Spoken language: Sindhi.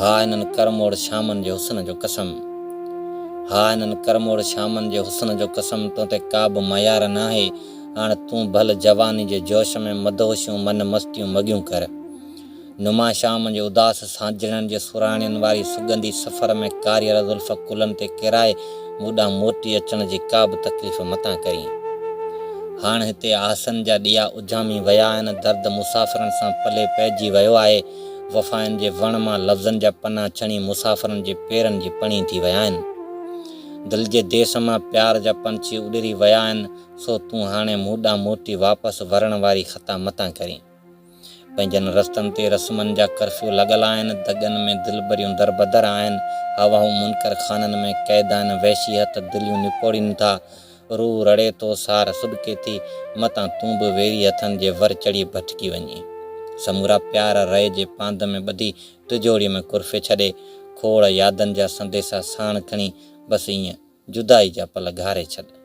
ها انهن ڪرموڙ شامن جي حسن جو قسم. ها انهن ڪرموڙ شامن جي حسن جو قسم تو تي ڪا به ميار ناهي. هاڻ تون ڀل جواني جي جوش ۾ مدهوشيون من مستيون مڳيون ڪر. نما شام جي اداس سانجهڙن جي سرهاڻين واري سڳنڌي سفر ۾ ڪاريهر زلف ڪلهن تي ڪيرائي مون ڏانهن موٽي اچڻ جي ڪا به تڪليف متان ڪرين. هاڻ هتي آسن جا ڏيئا اجهامي ويا آهن، درد مسافرن سان پلي پئجي ويو آهي، وفائن جي وڻ مان لفظن جا پنا ڇڻي مسافرن جي پيرن جي پڻي ٿي ويا آهن. دل جي ديس مان پيار جا پنڇي اڏري ويا آهن، سو تون هاڻي مون ڏانهن موٽي واپس ورڻ واري خطا متان ڪرين. پنهنجن رستن تي رسمن جا ڪرفيو لڳل آهن، دڳن ۾ دلبريون دربدر آهن، هوائون منڪر خانن ۾ قيد آهن، وحشي هٿ دليون نپوڙين ٿا، روح رڙي ٿو، سار سڏڪي ٿي، متان تون به ويري هٿن جي ور چڙهي ڀٽڪي وڃين. سمورا پيار رئي جي پاند ۾ ٻڌي ٽجوڙيء ۾ ڪرفي ڇڏي، کوڙ يادن جا سنديسا ساڻ کڻي، بس ائين جدائي جا پل گهاري ڇڏ.